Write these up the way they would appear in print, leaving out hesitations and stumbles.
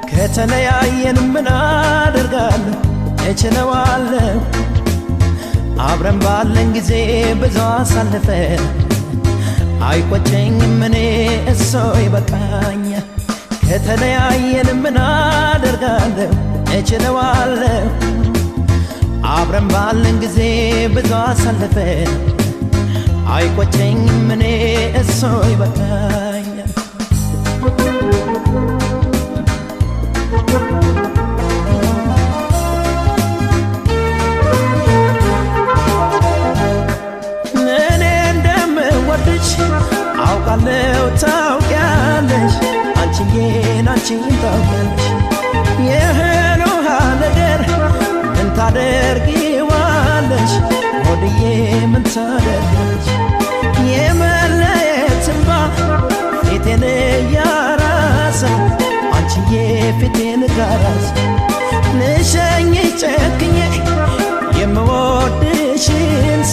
ከተለያየን ምን አደርጋለሁ እችለዋለሁ አብረን ባለን ጊዜ ብዙ አሳልፈን አይቆጨኝም እኔ እሱ ይበቃኛል። ከተለያየን ምን አደርጋለሁ እችለዋለሁ አብረን ባለን ጊዜ ብዙ አሳልፈን አይቆጨኝም እኔ እሱ ይበቃኛል። እኔ እንደምወድሽ አውቃለሁ ታውቂያለሽ አንቺዬን አንቺን ታውቂያለሽ የእህል ውሃ ነገር ምን ታደርጊዋለሽ ሆድዬ ምን ታደርጊዋለሽ የመለየት እንባ ፊቴን እያራሰ አንቺዬ ፊቴን ካራሰ ልሸኝሽ ጨክኜ የምወድሽን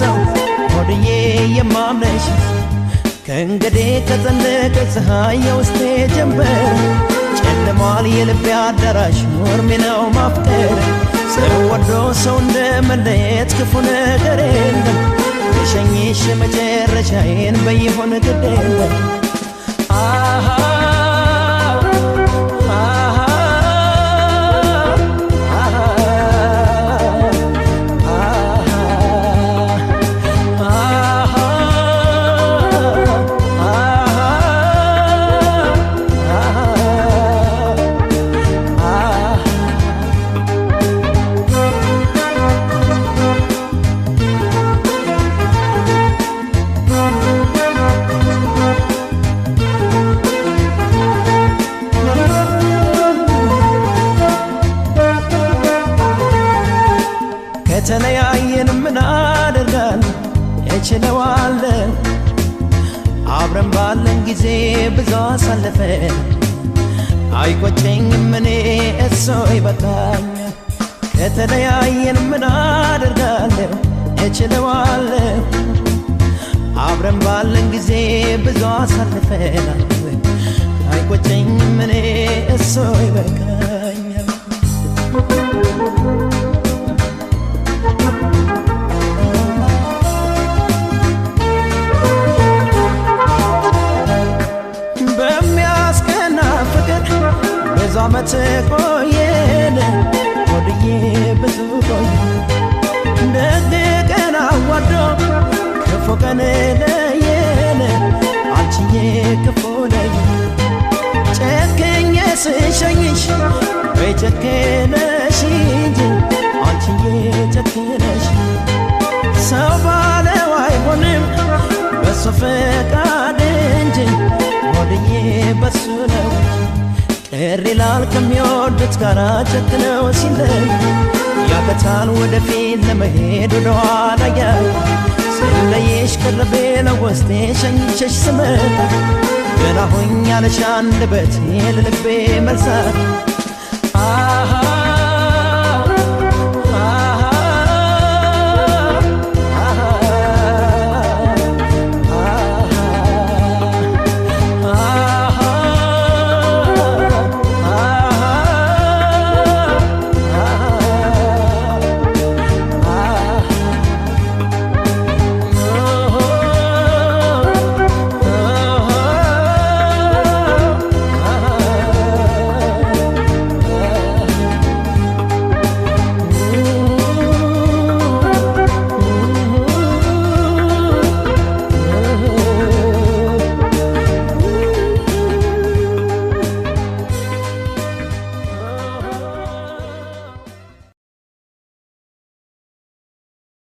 ሰው ሆድዬ የማምነሽ ከእንግዲህ ከጠለቀ ፀሐይ የውስጤ ጀንበር ጨልሟል የልቤ አዳራሽ ኖርሜ ነው ማፍቀር ሰው ወዶ ሰው እንደመለየት ክፉ ነገር የለም ልሸኝሽ መጨረሻዬን በይሆን ግድ የለም። አሃ አሃ አሃ አሃ አሃ ከተለያየን ምን አደርጋለሁ እችለዋለሁ አብረን ባለን ጊዜ ብዙ አሳልፈን አይቆጨኝም እኔ እሱ ይበቃኛል። ከተለያየን ምን አደርጋለሁ እችለዋለሁ አብረን ባለን ጊዜ ብዙ አሳልፈናል አይቆጨኝም እኔ እሱ ይበቃኛል። በሚያስቀና ፍቅር ብዙ ዓመት ቆየን ሆድዬ ብዙ ቆየ ደግ ቀን አዋዶ ክፉ ቀን ለየን አንቺዬ ክፉ ለየን ጨክኜ ስሸኝሽ ወይ ጨክነሽ እንጂ አንቺዬ ጨክነሽ ሰው ባለው አይሆንም በሱ ፈቃድ እንጂ ሆድዬ በሱ ነው ቅር ይላል ከሚወዱት ጋር ጨክነው ሲለይ ያቅታል ወደፊት ለመሄድ ወደኋላ ያይ ስለይሽ ቅርቤ ለውስጤ ሸኝቼሽ ስመጣ ገና ሆኝ ያለሽ አንደበቴ ለልቤ መልሳት አሃ